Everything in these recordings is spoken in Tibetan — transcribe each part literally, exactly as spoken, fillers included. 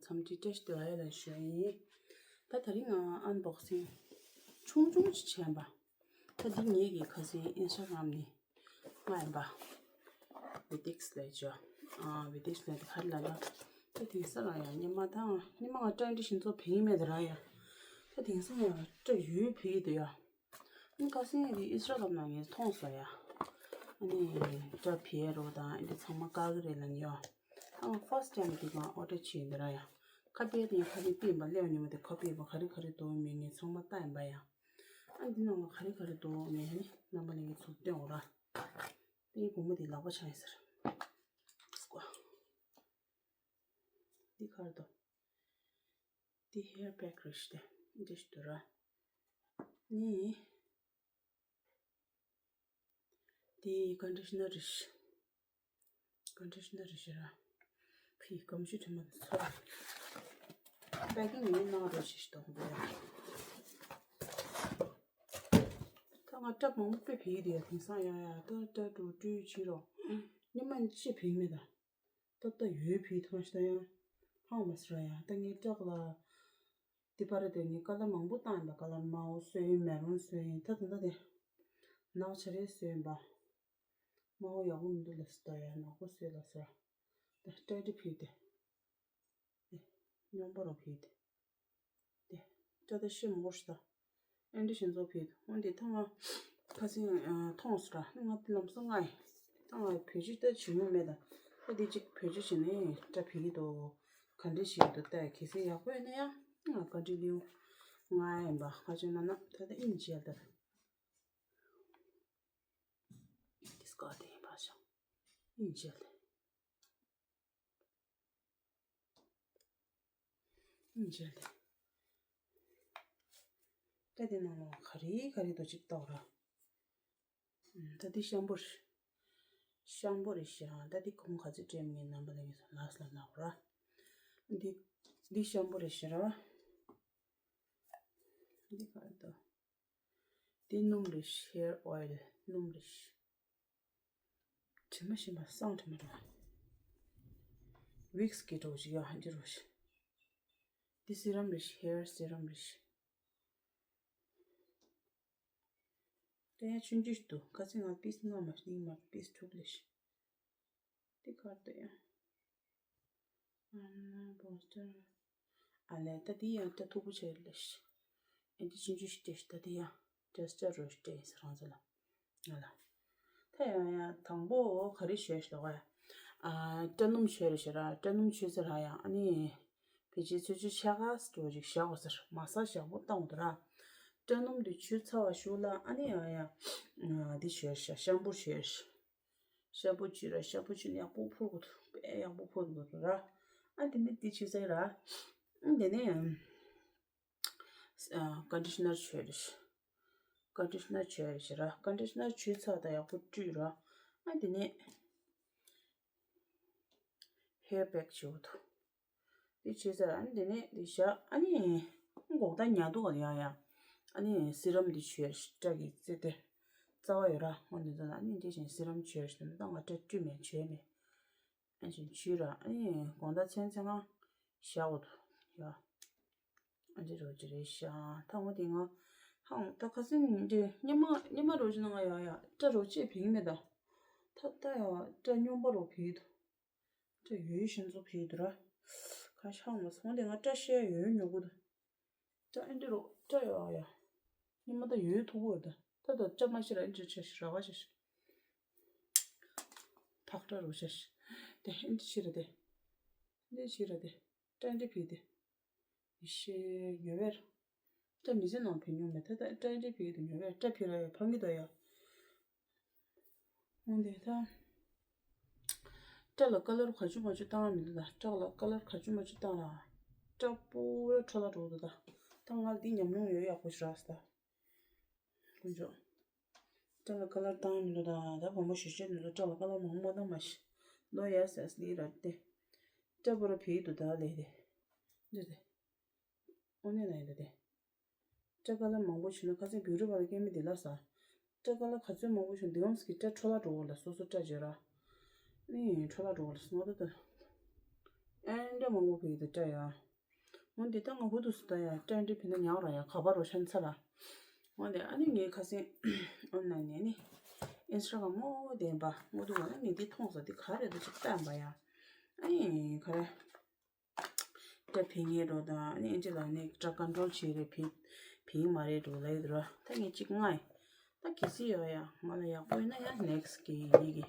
འཚམས་འདྲི་བཀྲ་ཤིས་བདེ་ལེགས་ལ་ཞུ་ཡ་ཡིན། ད་ད་རིང་ང་ཨན་བོག་སིང་ཆུང་ཆུང་ཅིག་བྱས་པ། ད་འདི་ངེད་ཀྱི་ཁ་སང་ཨིན་སི་ཊ་གྷ་རམ་ནས་མངགས་ཡིན་པ། བི་ཏིག་སི་ལས་ཅོ། ཨ་བི་ཏིག་སི་ལས་དེ་ག་རེ་ལབ་ན། ད་དེང་སང་ར་ཡ་སྙེ་མ་དང་སྙེ་མ་ང་སྐྲ་འདི་བཞིན་ཚོ་བེད་མེད་དེ་ར་ཡ། ད་དེང་སང་ཡ་སྐྲ་ཡོད་བེད་དེ་ཡ། ཨ་ནི་ཁ་སང་དེ་ཨིན་སི་ཊ་གྷ་རམ་ནང་ངས་མཐོང་སོང་ཡ། ཨ་ནི་སྐྲ་བེད་རོགས་དང་ཨ་འདི་ཚང་མ་བཀག་གི་རེད་ལབ་ནི་ཡ། ཨང་ཕར་སི་ཊི་ཊེམ་དེ་གང་ཨོ་ཌར་བྱས་ཡིན་འདི་ར་ཡ། ཁ་པར་དེ་ཁ་པར་པིན་པ་ལེའོ་ཉི་མ་དེ་ཁ་པར་པ་ག་རེ་ག་རེ་འདུག་མེད་ངས་ཚང་མ་ལྟ་ཡིན་པ་ཡ། ཨ་འདི་ནང་ལ་ག་རེ་ག་རེ་འདུག་མེད་ཨ་ནི་རྣམ་པ་ལ་ངས་ཚུར་སྟོན་འོ་ར། པིན་བུ་མོ་དེ་ལག་པ་ཆག་ཡིན་ཟེར། སྐོ། འདི་ག་རེ་འདུག་འདི་ཧེར་པེག་རེད་ཤི་དེ། འདི་ཞིག་འདུག་ར། ནི། འདི་ཀོན་ཌི་ཤི་ནར་རེད་ཤི། ཀོན་ཌི་ཤི་ནར་རེད་ཤི་ར། ཕི་སྐམ་ཤུ་དྲི་མ་དེ་ཚོ། པེ་ཀིང་ཡིན་གནང་རོགས་ཞེས་ཤི་དོགས་འདུག་ཡ། ད་ང་སྐྲ་མང་པོ་དཔེ་བེད་དེ་ཡ་དེང་སང་ཡ་ཡ་ད་སྐྲ་དུ་བཀྲུས་བྱེད་རོགས། སྙེ་མ་ཅི་བེད་མེད་ད། ཏོག་ཏོ་ཡོད་ཕི་ཐོང་ཤི་ད་ཡང་། ཧང་མ་སི་ར་ཡ་ད་ངའི་སྐྲག་ལ། དེ་པར་དེ་ངའི་ཀ་ལ་མང་པོ་བཏང་ཡིན་པ་ཀ་ལ་མའོ་སོན་ཡིན་མེ་རོན་སོན་ཡིན་ད་ད་ད་དེ། ནག་ཆ་རེ་སོན་ཡིན་པ། མའོ་ཡག་པོ་མི་འདུག་ལ་སི་ད་ཡ་ནག་པོ་སོན་ལ་སི་ར། ད་སྐྲ་དེ་ཕི་དེ། སྙོམས་པོ་རོ་ཕི་དེ། དེ། སྐྲ་དེ་ཤི་མོ་ཤི་ད། ཨེ་འདྲི་བཞིན་ཚོ་ཕེད་འོན་ཏེ་ཐང་ང་ཁ་སང་མཐོང་སོང་ར་ང་དེ་ལམ་སང་ང་ཡི་ཐང་ང་བེད་སྤྱོད་ད་བྱེད་མྱོང་མེད་ད། ད་དེ་གཅིག་བེད་སྤྱོད་བྱེད་ནས་སྐྲ་ཕེད་ཀྱི་འདུག་ག་འདྲ་བྱེད་ཀྱི་འདུག་ད་གལ་སྲིད་ཡག་པོ་ཡོད་ན་ཡང་ང་བཀའ་འདྲི་ལེའུ་ང་ཡིན་པ་ཁ་ཆེ་ན་ན་ད་ད་ཨིན་ཇེལ་ད། དེ་སྐ་དེ་ཡིན་པ་ཤང་ཨིན་ཇེལ་ད། ཨིན་ཇེལ་ད། ད་དེ་ནང་ལོགས་ག་རེ་ག་རེ་འདུག་ཅིག་ལྟ་ར། ད་འདི་ཤམ་པུ་རེད། ཤམ་པུ་རེད་ཤག་ད་འདི་གོང་ག་ཚོད་སྤྲད་མིན་ནམ་པ་ལ་ངས་ལགས་ལ་ལབ་ར། འདི་འདི་ཤམ་པུ་རེད་ཤག་ར། འདི་ག་རེ་ད། འདི་སྣུམ་རེད་ཤག་ཧེར་ཨོ་ཡལ་སྣུམ་རེད་ཤག་དྲི་མ་ཞིམ་པ་སང་དྲི་མ་རེད། ཝིག་སི་གི་འགྲོ་ཞིག་ཡོད་ཧ་འདི་རོ་ཤག་འདི་སི་རམ་རེད་ཤག་ཧེར་སི་རམ་རེད་ཤག་དེ་ཡང་ཆུང་ཆུང་ཞིག་འདུག་ཁ་སང་ང་པིས་ལྔ་མ་ཞིག་མ་པིས་དྲུག་ལས་ཤིག་དེ་གར་དུ་ཡང་། ཨ་ན་བོ་སི་ཊར། ཨ་ལས་ད་དེ་ཡང་ད་མཐུག་པོ་བྱས་ལས་ཤིག་ཨེ་འདི་ཆུང་ཆུང་ཞིག་དེ་ཤིག་ད་དེ་ཡང་ཇེ་སི་ཊར་རོ་ཤིག་སྤྲད་ཡིན་ཟེར་རང་ཚོ་ལ། ང་ལ། ད་ཡང་ཡང་དང་པོ་ག་རེ་བྱས་ཤིག་ལོག་ཡ། ཨ་སྐྲ་སྣུམ་བྱས་རེད་ཤག་ར་སྐྲ་སྣུམ་བྱས་ཚར་ཡ་ཨ་ནི། ཕལ་ཆེར་ཚོད་ཚོད་ཆ་ག་སི་འགྲོ་ཅིག་བཞག་གོ་ཟེར་མ་ས་ཞག་པོ་བཏང་འདུག་ར། སྐྲ་སྣུམ་དེ་བྱུགས་ཚར་བ་ཞུ་ལ་ཨ་ནི་ཡང་ཡང་། འདི་བྱས་ཤག་ཤམ་པུ་བྱས་ཤག་ཤམ་པུ་བྱས་ར་ཤམ་པུ་བྱས་ནས་ཡག་པོ་ཕུར་དགོས་འདུག་དཔེ་ཡག་པོ་ཕུར་དགོས་འདུག་ར། ཨ་དེ་ནས་འདི་བྱས་ཚར་ར། ཨ་དེ་ནས་ཡང་། ཀོན་ཌི་ཤི་ནར་བྱས་རེད་ཤག་ཀོན་ཌི་ཤི་ནར་བྱས་རེད་ཤག་ར་ཀོན་ཌི་ཤི་ནར་བྱས་ཚར་ད་ཡག་པོ་བཀྲུས་ར། ཨ་དེ་ནས། ཧེར་པེག་བྱེད་དགོས་འདུག་དེ་བྱས་ཚར་ཨ་ནི་དེ་ནས་དེ་བཞག་ཨ་ནི། འགོག་ད་ཉལ་འདུག་ག་ཡང་ཡང་། ཨ་ནི་སི་རམ་དེ་བྱས་སྐྲ་གི་རྩེ་དེ། རྩ་བ་ཡོད་ར་འོ་འདི་ཚོ་ལ་ཨ་ནི་དེ་བཞིན་སི་རམ་བྱས་ཤིག་ད་ང་སྐྲ་བཀྲུས་མེད་བྱས་མེད། ཨ་ནི་བྱས་ར་ཨ་ནི་དགོང་དག་མཚན་མཚན་ང་བཞག་དགོས་འདུག་ཡ། ཨ་འདི་རོ་ཅི་རེད་ཤག་ད་འོ་དེ་ང་། ཧང་ད་ཁ་སང་འདི་སྙེ་མ་སྙེ་མ་རོ་ཅི་ན་ང་ཡ་ཡ་སྐྲ་རོ་ཅི་བིང་མེད་ད། ད་ད་ཡ་སྐྲ་སྙོམས་པ་རོ་བིང་འདུག་སྐྲ་ཡོད་ཤིན་ཚོ་བྱས་འདུག་ར། ཁ་ཤག་མ་སོང་དེ་ང་སྐྲ་ཤད་ཡོད་ཉོ་གི་འདུག་སྐྲ་ཨེ་འདི་རོ་སྐྲ་ཡོད་ཨ་ཡ། ཉི་མ་ད་ཡོད་ཐུག་གི་འདུག་ད་ད་སྐྲ་མ་ཤི་ར་ཨེ་འདྲ་ཆ་ཤི་ར་བ་ཆ་ཤི། ཕག་སྐྲ་རོ་ཆ་ཤི། དེ་ཨེ་འདི་ཤི་ར་དེ། འདི་ཤི་ར་དེ། སྐྲ་འདི་བི་དེ། ཡེ་ཤེས་ཉོ་བེར། སྐྲ་མི་ཚེ་ནང་བེད་མྱོང་མེད་ད་ད་སྐྲ་འདི་བི་དེ་ཉོ་བེར་སྐྲ་བི་ར་ཡ་ཕང་གི་ད་ཡ། འོན་ཏེ་ད། སྐྲ་ལ་ཀ་ལར་ག་ཅུ་མ་ཅུ་བཏང་མི་འདུག་ད་སྐྲ་ལ་ཀ་ལར་ག་ཅུ་མ་ཅུ་བཏང་ལ། སྐྲ་པུ་ར་འཕྲོ་བརླག་འགྲོ་འདུག་ད། ད་ང་ལ་འདི་ཉམས་མྱོང་ཡོད་ཡག་པོ་ཞིག་རག་སོང་ད། དཀོན་མཆོག་སྐྲ་ལ་ཀ་ལར་བཏང་མི་འདུག་ད་ད་བུ་མོ་ཞིག་བྱས་མི་འདུག་སྐྲ་ལ་ཀ་ལར་མང་པོ་མ་བཏང་མ་ཤི། ལོ་ཡ་སེ་སི་ལི་ར་ཏེ། སྐྲ་པུ་ར་བི་འདུག་ད་ལེ་དེ། འདི་དེ། ཨོ་ནེ་ན་ཡིན་ད་དེ། སྐྲ་ཀ་ལ་མང་པོ་བྱུང་ན་ཁ་སང་བི་རུ་བ་ལ་སྐྱེ་མི་དེ་ལ་ས། སྐྲ་ཀ་ལ་ག་ཚོད་མང་པོ་བྱུང་དེ་འམ་སི་ཀི་སྐྲ་འཕྲོ་བརླག་འགྲོ་བ་ལ་སོ་སོ་སྐྲ་བརྗེ་ར། ནི་འཕྲོ་བརླག་འགྲོ་བ་ལ་སོ་ང་ད་ད། ཨེ་འདྲ་མང་པོ་ཕེབས་འདུག་སྐྲ་ཡ། འོན་ཏེ་ད་ང་བུ་དུ་སུ་ད་ཡ་སྐྲ་འདྲ་ཕེབས་ན་ཉག་ར་ཡ་ག་པ་རོ་ཤན་ཚ་ལ། འོན་ཏེ་ཨ་ནི་ངའི་ཁ་སེང་ཨོན་ལ་ནས་ནི་ཨིན་སི་ཊ་ག་མོ་བདེན་པ་ངོ་དུ་ང་ནི་དེ་མཐོང་ས་དེ་ག་རེ་ད་ཅིག་ལྟ་བ་ཡ། ཨ་ནི་ག་རེ། སྐྲ་ཕེབས་ངེས་རོ་དང་ཨ་ནི་ཨེ་འདྲ་ལ་ནི་སྐྲ་ཀོན་ཊོལ་བྱེད་རེ་ཕེབས་ཕེབས་མ་རེད་འགྲོ་ལ་ཡོད་རོ། ད་ངས་ཅིག་ང་ཡ། ད་གལ་སྲིད་ཡོད་ཡ་ང་ལ་ཡག་པོ་ཡིན་ན་ཡ་ནེག་སི་གི་ཡིག་གི་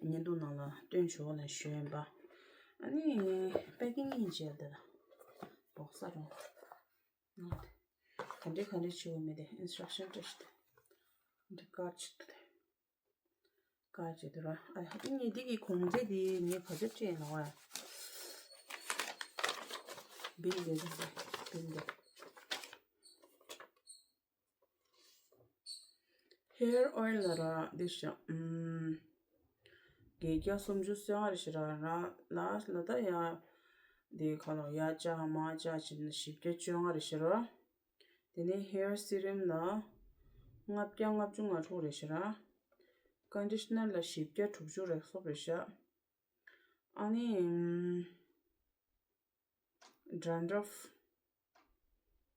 བརྙན་ཐུང་ནང་ལ་སྟོན་ཆོག་ལ་ཞུ་ཡིན་པ། ཨ་ནི་པེ་ཀིང་ཡིན་བྱས་དེ་ལ་བོག་ས་རུ་ག་འདྲས་ག་འདྲས་བྱེད་དགོས་མེད་དེ་ཨིན་སི་ཊྲག་ཤན་བཀྲ་ཤིས་དེ་འདི་ཀར་ཆེད་དུ་དེ་ཀར་ཆེད་དུ་ར་ཨ་ནི་འདི་གི་གོང་ཚད་དེ་ངས་ག་ཚོད་སྤྲད་ཡིན་ལ་བ་ཡ། བིལ་དེ་རེད་བིལ་དེ། ཧེར་ཨོའི་ལ་ར་འདི་ཤ་ཨམ། བརྒྱད་བརྒྱ་སུམ་ཅུ་སོ་ལྔ་རེ་ཞིག་ར་ར་ལ་ལ་ད་ཡ། འདི་ཁ་ལོ་ཡ་ཅ་མ་ཅ་ཅི་ན་བཞི་བརྒྱ་བཅོ་ལྔ་རེ་ཞིག་ར། དེ་ནས་ཧེར་སི་རམ་ལ་ལྔ་བརྒྱ་ལྔ་བཅུ་ང་དྲུག་རེ་ཞིག་ར། ཀོན་ཌི་ཤི་ནར་ལ་བཞི་བརྒྱ་དྲུག་ཅུ་རེ་སོབ་རེ་ཤ། ཨ་ནི་ཨམ། ཌན་ཌྲབ།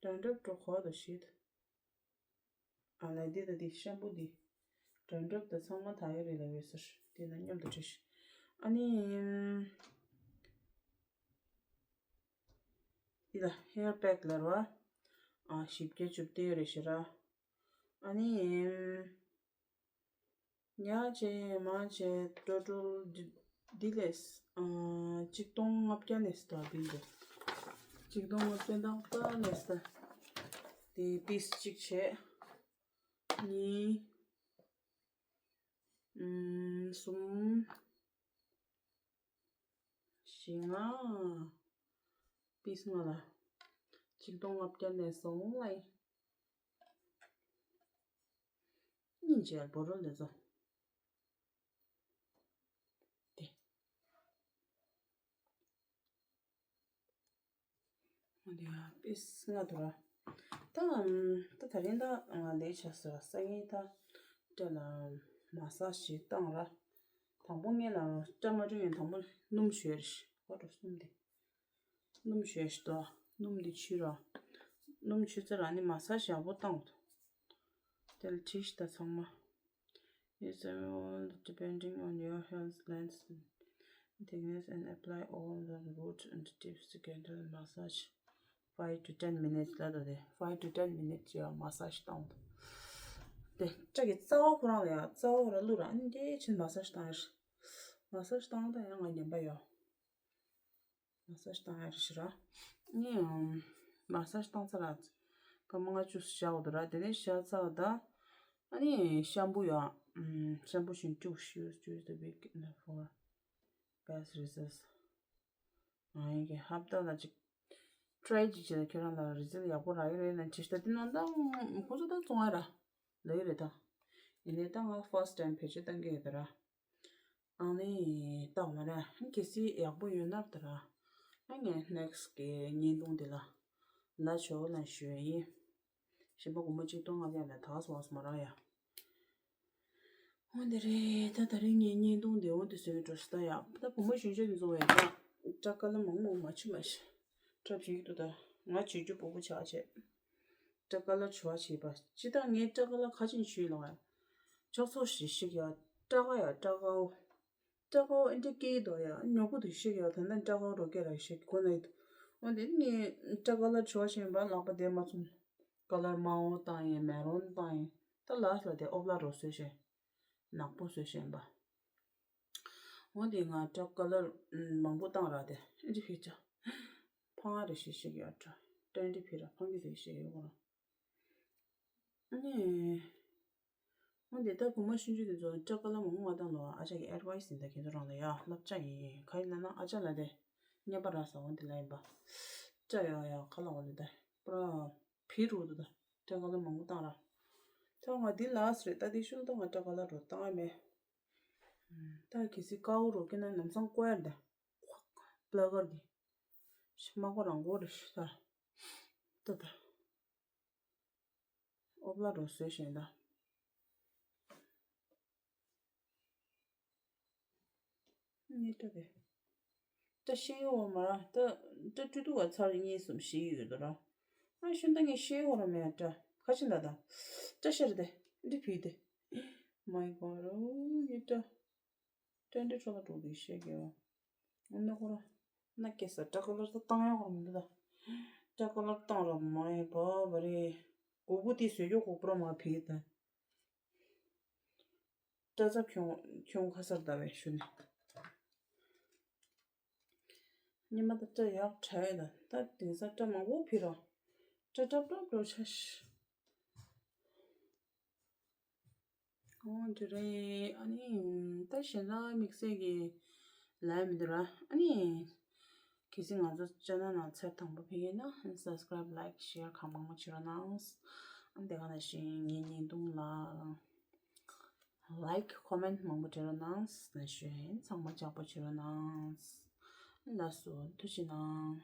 ཌན་ཌྲབ་འགྲོ་གོ་དོ་ཤིད། ཨ་ལ་འདི་ད་འདི་ཤམ་པུ་འདི། ཌན་ཌྲབ་ད་ཚང་མ་ད་ཡོད་རེད་ལ་ཡོད་ཟེར་དེ་ན་མཉམ་དུ་བྲིས། ཨ་ནི་འདི་ལ་ཧེར་པེག་ལ་ར་བ། ཨ་བཞི་བརྒྱ་བཅུ་བདུན་རེ་ཞིག་ར། ཨ་ནི་ཉ་ཆེ་མ་ཆེ་ཊོ་ཊལ་འདི་ལས་ཨ་གཅིག་སྟོང་ལྔ་བརྒྱ་ནས་སྟ་བིལ་འདུག་གཅིག་སྟོང་ལྔ་བརྒྱ་དང་ལྔ་བརྒྱ་ནས་སྟ་དེ་པིས་གཅིག་བྱས། གཉིས། ཨམ། གསུམ། བཞི་ལྔ། པིས་ལྔ་ལ། གཅིག་སྟོང་ལྔ་བརྒྱ་ནས་སོང་ལ་ཡིན། གཉིས་བྱས་བོ་རོལ་ལས་ཚོ། དེ། འོ་དེ་ཡ་པིས་ལྔ་དུ་ར། ད་ད་ད་རིང་ད་ང་ལས་བྱ་ཟེར་བ་སང་ཉིན་ད་སྐྲ་ལ་མ་སཱ་ཞིག་བཏང་ར། དང་པོ་ངས་ལ་སྐྲ་མ་བྲུང་ཡིན་དང་པོ་སྣུམ་བཞོས་རེ་ཞིག་ཧོ་འགྲོ་གསུམ་དེ། སྣུམ་བཞོས་ཤིག་ཏོ། སྣུམ་འདི་ཆུ་ར། སྣུམ་ཆུ་ཚ་ར་ནི་མ་སཱ་ཞིག་ཡག་པོ་བཏང་དོ། དེ་ལ་བྲིས་ཤིག་ད་ཚང་མ། Use all depending on your hair's length and thickness and apply all the root and tips together. Massage five to ten minutes ལ་ད་དེ་five to ten minutes ཡ་མ་སཱ་ཞིག་བཏང་དོ། དེ་སྐྲ་གི་རྩ་བ་ཁོ་རང་ལ་ཡ་རྩ་བ་ཁོ་རང་བླུགས་ར་ཨ་ནི་འདི་ཆེན་མ་སཱ་ཞིག་བཏང་ཡ། མ་སཱ་ཞིག་བཏང་ད་ཡ་ང་ཉན་པ་ཡོད། མ་སཱ་ཞི་བཏང་ཡ་རེད་ཤི་ར། ནི་མ་སཱ་ཞི་བཏང་ཚར་ར། སྐར་མ་ལྔ་བཅུ་བཞག་འོ་དོ་ར། དེ་ནས་བཞག་ཚར་བ་ད། ཨ་ནི་ཤམ་པུ་ཡ། ཤམ་པུ་བཞིན་བཅུག་ཤུ་ཅུ་ཏུ་བིག་ན་ཧྥོར་བེ་སི་རི་ཛལ། ང་ཡིན་གྱི་ཧབ་ཏ་ལ་ཅིག་ཊི་རའི་ཅིག་བྱེད་ད་ཁྱེད་རང་ལ་རི་ཛལ་ཡག་པོ་རག་གི་རེད་ན་ཅིག་ད་དེ་ནང་ད་ཁོ་ཚོ་ད་བཙོང་ཡ་ར། ལ་ཡི་རེད་ད། ཡིན་ནའི་ད་ང་ཕར་སི་ཊི་ཊའིམ་བེད་སྤྱོད་བཏང་གི་ཡོད་ད་ར། ཨང་ནི་ཏག་མ་ར་གལ་སྲིད་ཡག་པོ་ཡོད་ན་ད་ར། ཨ་ངས་ནེག་སི་གི་བརྙན་ཐུང་དེ་ལ་ལ་ཆོག་ལ་ཞུ་ཡ་ཡིན། གཞན་པ་སྒོར་མོ་གཅིག་སྟོང་ལྔ་བརྒྱ་ལ་ད་སོ་སོ་མ་རག་ཡ། འོན་ཏེ་རེད་ད་ད་རིང་ངས་བརྙན་ཐུང་དེ་འོན་ཏེ་བཟོས་འགྲོ་ཞིག་ད་ཡ་ད་བུ་མོ་གཞོན་གཞོན་དེ་ཚོ་བས་ད་སྐྲ་ཀ་ལ་མང་མང་མ་བྱུང་མ་ཤི། གྲབས་བྱེད་ཀྱི་འདུག་ད་ང་བྱེད་རྒྱུ་སྤོ་བོ་ཆགས་བྱས། སྐྲ་ཀ་ལ་བྱུ་བ་བྱེད་པ་ཅི་ད་ངའི་སྐྲ་ཀ་ལ་ཁ་ཆེན་བྱུས་ལོང་ཡ། ཅོག་ཚོགས་ཤིག་ཤིག་ཡ། སྐྲ་ཀ་ཡ་སྐྲ་ཀའོ། སྐྲ་ཀའོ་ཨེ་འདྲ་སྐྱེ་ཡི་འདུག་ཡ་ཉོ་གུ་དུ་ཤིག་ཡ་ད་ལྟ་སྐྲ་ཀའོ་རོ་སྐྱེ་ར་ཤིག་གོ་ན་ཡི་འདུག་འོན་ཏེ་ངའི་སྐྲ་ཀ་ལ་བྱུ་བ་བྱེད་པ་ལག་པ་དེ་མ་ཚུམ། ཀ་ལར་མའོ་བཏང་ཡིན་མེ་རོན་བཏང་ཡིན་ད་ལ་ས་དེ་ཨོབ་ལ་རོ་བཟོས་ཤེ། ནག་པོ་བཟོས་ཤེ་ཡིན་པ། འོ་དེ་ང་སྐྲ་ཀ་ལར་མང་པོ་བཏང་ར་དེ་ཨེ་འདྲ་ཕི་ཅ། ཕང་རེ་ཞིག་ཤིག་ཡོད་འདྲ། ཏན་ཏི་ཕི་ར་ཕང་གི་རེ་ཞིག་ཡོད་གོ་ར། ནི། འོ་དེ་ད་བུ་མོ་ཤུན་ཅུ་དེ་ཚོ་སྐྲ་ཀ་ལར་མང་པོ་མ་བཏང་ལོ་ཨ་ཅག་གི་ཨེ་ཌི་ཝའི་སི་ཡིན་ད་ཁྱེད་ཚོ་རང་ལ་ཡ་བསླབ་བྱ་ཡིན་ག་ཡིན་ལ་ན་ཨ་ཅག་ལ་དེ་རྔན་པ་རག་ས་འོ་དེ་ལ་ཡིན་པ། སྐྲ་ཡ་ཡ་ག་ལ་འོ་དེ་ད་པུ་ར། བི་རུ་དུ་ད་སྐྲ་ཀ་ལར་མང་པོ་བཏང་ར། ད་ང་འདི་ལ་སི་རེད་ད་འདི་ཤུལ་ད་ང་སྐྲ་ཀ་ལར་རོ་བཏང་ཡ་མེད། ད་གལ་སྲིད་ཀའོ་རོ་ཀི་ན་ལམ་སང་ཀོ་ཡར་ད། པླ་གར་གི་ཤི་མ་ཀོ་རང་གོ་རེ་ཤི་ད། ད་ད། ཨོབ་ལ་རོ་བཟོས་ཤེ་ད། ངས་སྐྲ་དེ། སྐྲ་ཤད་ཡོད་མ་ར། ད་སྐྲ་བཀྲུས་དུས་ག་ཚར་གཉིས་གསུམ་ཤད་ཡོད་དོ་ར། ཨ་ཤུན་ད་ངས་ཤད་ཡོད་ར་མེད་སྐྲ། ཁ་ཆེ་འདྲ་ད། སྐྲ་ཤད་རེད་དེ། འདི་ཕི་དེ། མའི་གོ་རོ་ངའི་སྐྲ། སྐྲ་འདི་ཁྲོ་ལ་འགྲོ་དེ་ཤད་གི་ཡོད། ཨ་ན་ཁོ་ར། ན་སྐྱེ་ས་སྐྲ་ཀོ་ལར་ད་བཏང་ཡོད་ར་མི་འདུག་ད། སྐྲ་ཀོ་ལར་བཏང་ར་མའི་བ་བ་རེད། གོ་བུ་དེ་བཟོས་ཀྱོག་གོ་པུ་ར་མ་ཕི་ད། སྐྲ་ཚབ་ཁྱོད་ཁྱོད་ཁ་སར་ཟླ་བའི་ཤུ་ནི། ཉི་མ་ད་སྐྲ་ཡག་ཁྲ་ཡོད་ད། ད་དེང་སང་སྐྲ་མང་པོ་ཕི་རོ། སྐྲ་སྐྲ་སྐྲ་སྐྲ་ཆ་ཤི། ཨོ་འདི་རེད། ཨ་ནི་ད་གཞན་ལ་དམིགས་བསལ་གྱི་ལབ་མི་འདུག་ར། ཨ་ནི་གལ་སྲིད་ང་ཚོ་ཅེ་ནལ་ནང་ཚར་དང་པོ་ཕེབས་ཡིན་ན་subscribe, like, share གང་མང་མང་བྱེད་རོགས་གནང་། ཨ་དེ་ག་ནང་བཞིན་ངའི་བརྙན་ཐུང་ལ་like, comment མང་པོ་བྱེད་རོགས་གནང་། ན་གཞོན་ཚང་མ་ལྕགས་པོ་བྱེད་རོགས་གནང་། ལགས་སོ། ཐུགས་རྗེ་གནང་།